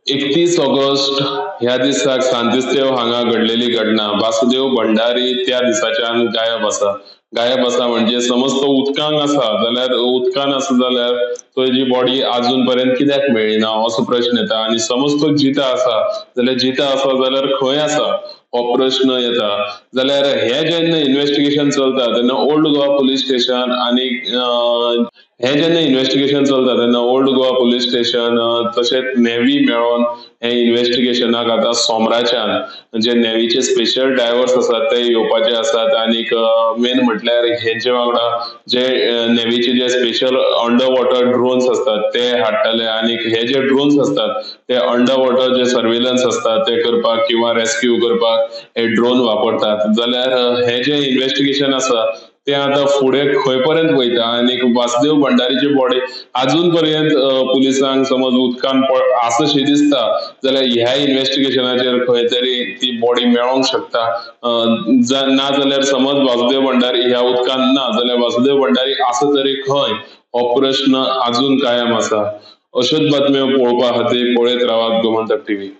31 August ह्या दिसाक सांतिस्तेव हांगा घडलेली घटना. वासुदेव भंडारी त्या दिसाच्यान गायब आसा. गायब आसा म्हणजे समज तो उदकांत आसा जाल्यार, उदकान आसा जाल्यार ताजी बॉडी अजून पर्यंत कित्याक मेळ्ळी ना असो प्रश्न येता. आनी समज तो जिता आसा जाल्यार, जिता आसा जाल्यार खंय आसा हो प्रश्न येता. जाल्यार हे जेन्ना इन्वेस्टिगेशन चलता तेन्ना ओल्ड गोवा पुलीस स्टेशन आनी हे जेन्ना इन्वेस्टिगेशन चलता तेन्ना ओल्ड गोवा पुलीस स्टेशन तशेंच नेवी मेळोन हे इन्वेस्टिगेशनाक आतां सोमराच्यान जे नेवीचे स्पेशल डायवर्स आसात ते येवपाचे आसात. आनीक मेन म्हटल्यार हेंचे वांगडा जे नेवीचे जे स्पेशल अंडर वॉटर ड्रोन्स आसतात ते हाडटले. आनीक हे जे ड्रोन्स आसतात ते अंडर वॉटर जे सर्वेलन्स आसतात ते करपाक किंवा रेस्क्यू करपाक हे ड्रोन वापरतात. जाल्यार हे जे इन्वेस्टिगेशन आसा ते आतां फुडें खंय पर्यंत वयता आनी वासुदेव भंडारीची बॉडी अजून पर्यंत पुलिसांक समज उदकान आसा शी दिसता जाल्यार ह्या इन्वेस्टिगेशनाचेर खंय तरी ती बॉडी मेळोंक शकता. ना जाल्यार समज वासुदेव भंडारी ह्या उदकान ना जाल्यार वासुदेव भंडारी आसा तरी खंय हो प्रश्न अजून कायम आसा. अश्योच बातम्यो पळोवपा खातीर पळयत रावात गोमंतक टीव्ही.